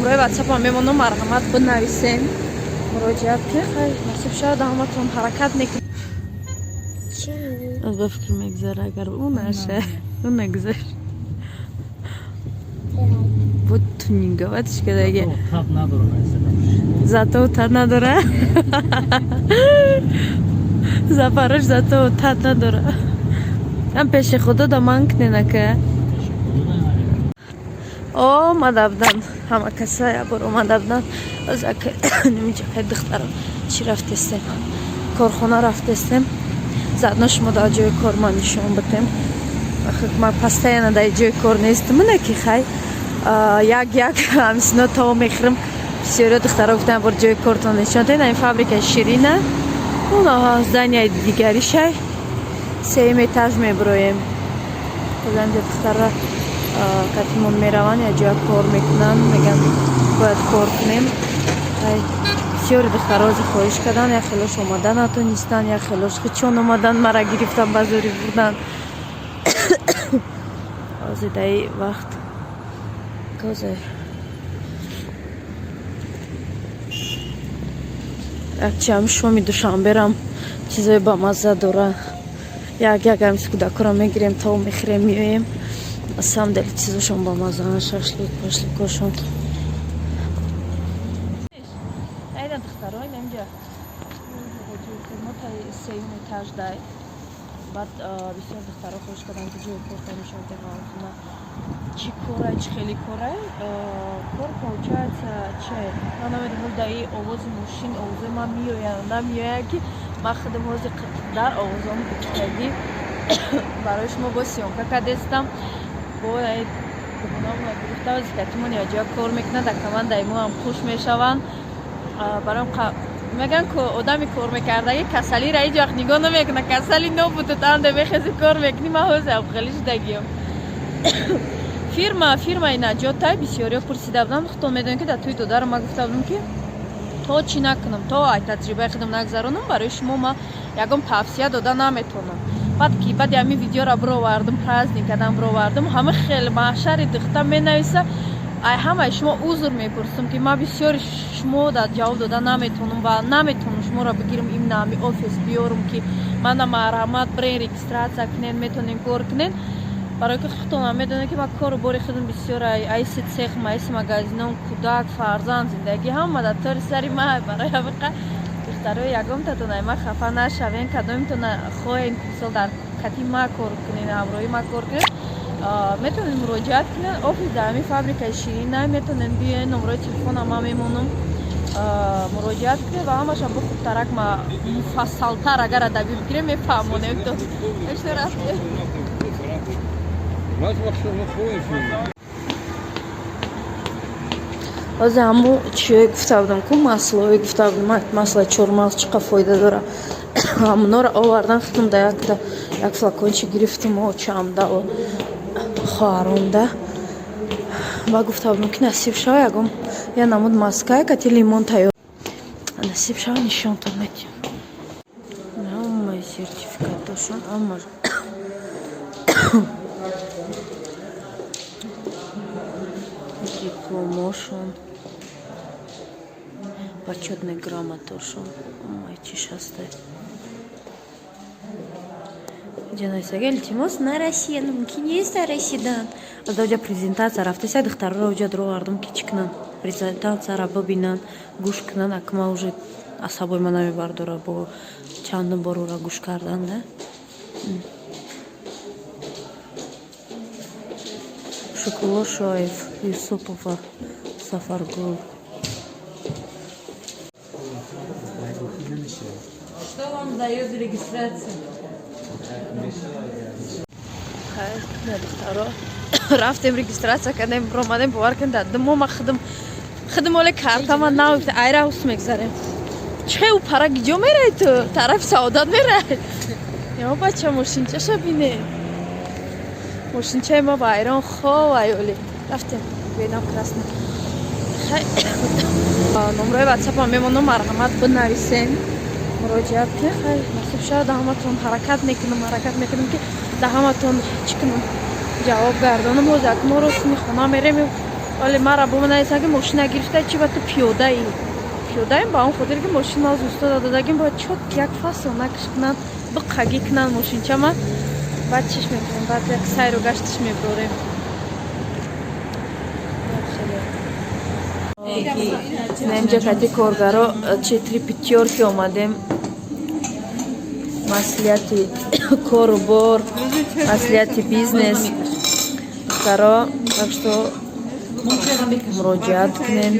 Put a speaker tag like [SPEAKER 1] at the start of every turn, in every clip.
[SPEAKER 1] Номрои ватсапам мемонам, марҳамат, бинависен, муроҷиат кунед. Хай, насиб шавад, ҳаматон ҳаракат мекунем. Аз ба фикр мегузара, агар ӯ наша, ӯ нагузашт, бо тунинговатиш кадаге.
[SPEAKER 2] Тап надорам.
[SPEAKER 1] Зато тат надора Запорож, зато тат надора. Ам пеши худо да ман куненака. Омада будан ҳама каса, якбор омада будан. Нимиҷакай духтарам чӣ рафтестем, корхона рафтестем. Заодно шумо дар ҷои кор ман нишон бутем. Ман постоянно дар ҷои кор нестам, ки хай як як ҳамсино то мехӯрам. Бисёриё духтаро гуфтан, бор ҷои кортон нишон дед. Ин фабрикаи ширина, здания дигаришай, сеюм этаж мебироем. Инҷа духтара катимон мераванд, як ҷоя кор мекунанд, мегӯянд, бояд кор кунем. Бисёри духтарози хоҳиш карданд, як хелош омада натонистанд, як хелош хичон омадан, мара гирифтан, ба зӯрӣ бурдан. Ҳозир даи вақт козе якчиам шоми душанберам чизои бамазза дора. Як як ҳамис кӯдакоро мегирем, то мехӯрем, меоем. На самом деле чизошон бамаззаан, шашлик пашликошон. Айна, духтаро, инамҷа мо сеюм этаж дай. Баъд бисёр духтаро хоҳиш карданд, ки ҷои кор нишон деҳам, чӣ корай, чӣ хеле корай. Кор получается че, ман намедонам, даи овози мошин, овозои ман меояд, намеояд, ки ман худам ҳозир дар овозом гуфтагӣ барои шумо бо съёмка кардестам. Бо гирифта катимон якҷоя кор мекунад, дар командаи мо ҳам хуш мешаванд. Барои мегӯянд, ку одами кор мекардаги касалиро ҳеҷ вақт нигоҳ намекунад. Касали нобудут, анде мехези, кор мекунӣ. Ман ҳозир абхелӣ шудагиам. Фирма фирмаи наҷотай. Бисёриё пурсида будам. Худтон медонед, ки дар тӯи додарам ман гуфта будам, ки то чӣ накунам, то ай таҷрибаи худам нагзаронам, барои шумо ман ягон тавсия дода наметавонам. Баъд ки баъди ҳамин видеоро бировардам, праздник кардам, бировардам, ҳама хел маҳшари духта менависа. Ай ҳамаи шумо узр мепурсам, ки ман бисёри шумо дар ҷавоб дода наметавонам ва наметавонам шуморо бигирам, именно ҳами офис биёрам, ки мана, марҳамат, бирен, регистрация кунен, метавонен кор кунен. Барои ки худтонам медонед, ки ман кору бори худам бисёр, айси цех, айси магазином, кӯдак, фарзанд, зиндагӣ, ҳама дар тори сари ман. Барои ҳамиқа, духтарои, ягонтатон ай ман хафа нашавен. Кадомитон хоҳен, мисол, дар кати ма кор кунен, ҳамроҳи ма кор кунед, метавонед муроҷиат кунед. Офис дар ҳамин фабрикаи ширина, метавонед биёед, номрои телефона ман мемонам, муроҷиат кунед ва ҳамаша бо хубтарак, ма муфассалтар агар адабӣ бигирем, мефаҳмонем. То рафтем.
[SPEAKER 3] Вас вообще.
[SPEAKER 1] Ҳозир ҳамун чиёе гуфта будам ку, маслое гуфта будам, маслаи чормағз чӣ қадр фоида дора, ҳамуноро овардан. Худам да якта як флакончи гирифтам, очамда, хоҳаромда. Ва гуфта будам, ки насиб шава, ягон я намуд маскае кати лимон тайёр, насиб шава, нишонтон медиҳам. Ҳамаи сертификатошон, ҳама дипломошон, почетный грамотошон, ҳамаи чиш ҳастай. Ҷанайсага, илтимос, на Россия, мумкин нест Россиядан. Аз презентация рафтеса, духтарро уҷа дуровардам, ки чӣ кунанд, презентатсияро бибинанд, гӯш кунанд. Акма уже асабои ман намебардора бо чандум бор ӯро гӯш кардан да. Шукрулло Шоев, Юсупова Сафаргул.
[SPEAKER 4] Что вам дает регистрация?
[SPEAKER 1] Духтаро, рафтем, регистрация кардем, омадем. Бовар кунед, дар 2 моҳ ма худам оле картама нав айраус мегзарем. Че, ӯ пара гиҷо мерай, ту тарафи саодат мерай. Ё бача, мошинчаша бине, мошинчаи ма вайрон хов айоли. Рафтем, бенам красный. Номрои ватсапам мемонам, марҳамат, бинависен, муроҷиат кунед. Хай, насиб шавад, ҳаматон ҳаракат мекунам, ҳаракат мекунам, ки да ҳаматон чӣ кунам, ҷавоб гардонам. Ҳозир ак мо ростми хона мерем. Вале мара бо нависанд, ки мошина гирифта, чи ба ту пиёдаӣ. Пиёдаем ба он хотир, ки мошин аз устода додагим, бояд чёт як фасл накш кунанд, биқагӣ кунанд мошинчама. Баъд чиш мекунем, баъд як сайру гаштиш мебурем. Инҷа кати коргаро чи три пятёрки омадем, маслиҳати кору бор, маслиҳати бизнес, духтаро. Так что муроҷиат кунем,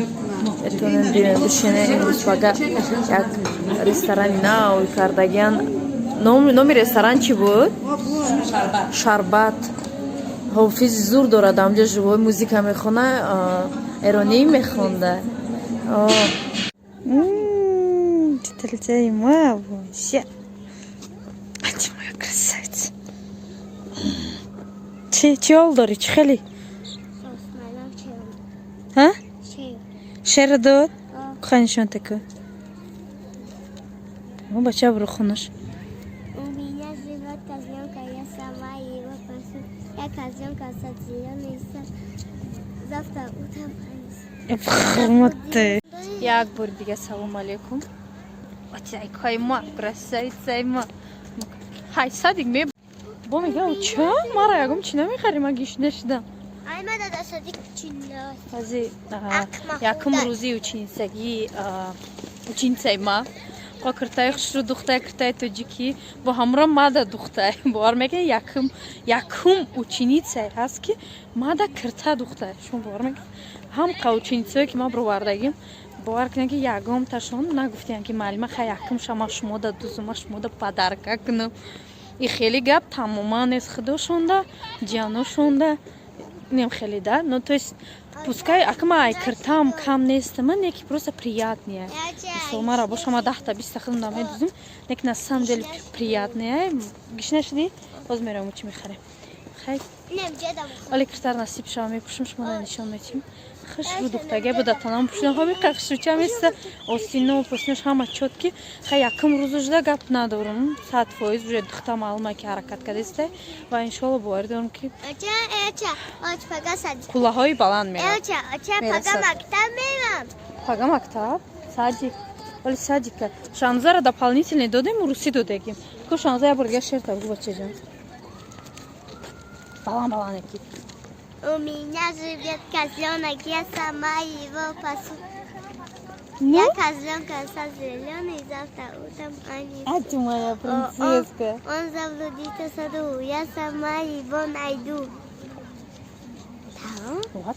[SPEAKER 1] метавонем биёем, бишинем. Имрӯз пага як ресторани нав кардагиан. Номи ресторан чӣ буд? Шарбат. Ҳофизи зур дорад амҷа, живой музыка мехона, эронӣ мехонда. Титалҷаи ма боша, моя красавица. Чӣ ҳол дорӣ? Чӣ хеле ҳа шер дод? Кухай нишон таку. Бача, буру хунаш.
[SPEAKER 2] У меня живет козленка, я сама его пасу. Я козленка сад зеленый сад. Завтра утром принесу.
[SPEAKER 1] Як бори дига салом алейкум. Ачайкай ма, красавицаи ма. Ҳай, садик ме бо мега, ча мара ягом чӣ намехарӣ? Ма гишна шудам.
[SPEAKER 2] Ай, ма дада садик чинос.
[SPEAKER 1] Ази якум рӯзи ученицагӣ, ученицаи ма бо киртаи хушрӯ духтай, киртаи тоҷикӣ бо ҳамроҳ мада духтай. Бовар мекунед, якум ученицае ҳаст, ки мада кирта духтай. Шумо бовар мекунед, ҳамқа ученицое, ки ман бировардагим, бовар кунед, ки ягомташон нагуфтиян, ки муаллима, хай, якумша ма шумода дузум, ма шумода подарка кунам. И хеле гап тамоман нест. Худошонда, ҷияношонда нем хеле да. Ну, то есть пускай акма ай киртам кам нестама, не ки просто приятнее. Мисол, мара боша, ма 10-та 20-та худам да медузум, не ки на самом деле приятнее. Гишна шудӣ? Боз меравем, чӣ мехарем. Хай, оле киртар насиб шава, мепӯшам, шумо нишон метим. Хушрӯ духтага буда, танам пӯшидам, ҳами хушрӯча места, осино посинош ҳама чёткий. Хай, якум рӯзу шуда, гап надорум, 100% уже духта маълума, ки ҳаракат кардеста, ва иншоалло боварӣ дорам, ки куллаҳои баланд
[SPEAKER 2] мерасад.
[SPEAKER 1] Пага мактаб, садик, вале садика Шанзара дополнительный додем, русӣ додагим ку. Шанза, як бор дига шерта бугу, бачаҷон, баланд баланд яки.
[SPEAKER 2] У меня живет козленок, я сама его пасу.
[SPEAKER 1] Ну?
[SPEAKER 2] Я козленка со зеленый, завтра утром они.
[SPEAKER 1] А ты моя принцесска.
[SPEAKER 2] Он заблудится в саду, я сама его найду. Да?
[SPEAKER 1] Вот.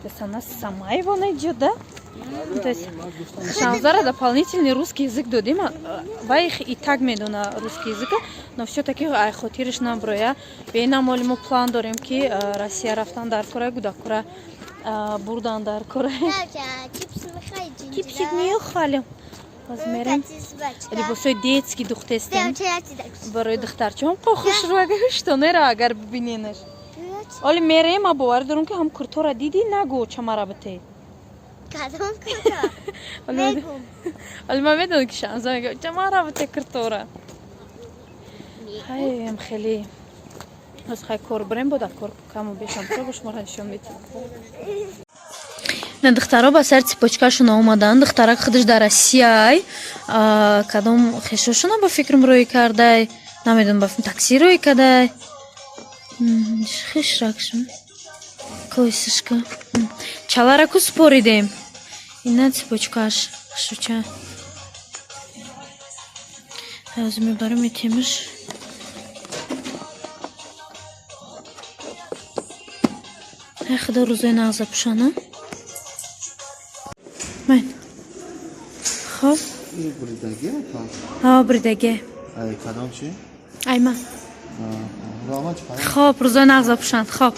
[SPEAKER 1] То есть она сама его найдет, да? То есть Шанзара дополнительный русский язык додим, вай и так медона русский языка, но всё-таки ай хотириш наброя. Бейнам оли мо план дорем, ки Россия рафтан дар кора, гудакура бурдан дар кора. Чипсик мехалем. Боз мерем. Либосои детский духтестем. Барои духтарчаҳом қо хушрӯ, агар ҳуштонеро агар бибиненаш. Оли мерем, ма боварӣ дорам, ки ҳам куртора дидӣ, нагӯ, чамара бите.
[SPEAKER 2] Кадом курто? Мегум.
[SPEAKER 1] Оли ман медонам, ки Шанза мега, чамара бите куртора. Хайм хеле. Ҳоз хай кор бурем, бо дар кор каму бешам бо шуморо нишон медиҳам. На, духтаро ба сари цепочкашон омаданд. Духтарак худаш дар Россияй, кадом хешошона ба фикрам рӯй кардай, намедонам, ба такси рӯй кардай. Хишракшон койсишка чалараку споридем. Ина цепочкаш хушуча, ҳозир мебарем, метемаш. Ай, худо, рӯзои нағза пӯшана. Майн, хоб.
[SPEAKER 5] Бридаги?
[SPEAKER 1] Ҳа, бридаге.
[SPEAKER 5] Ай, кадом чи?
[SPEAKER 1] Айма.
[SPEAKER 5] Рома чи?
[SPEAKER 1] Хоб, рӯзои нағза пӯшанд, хоб.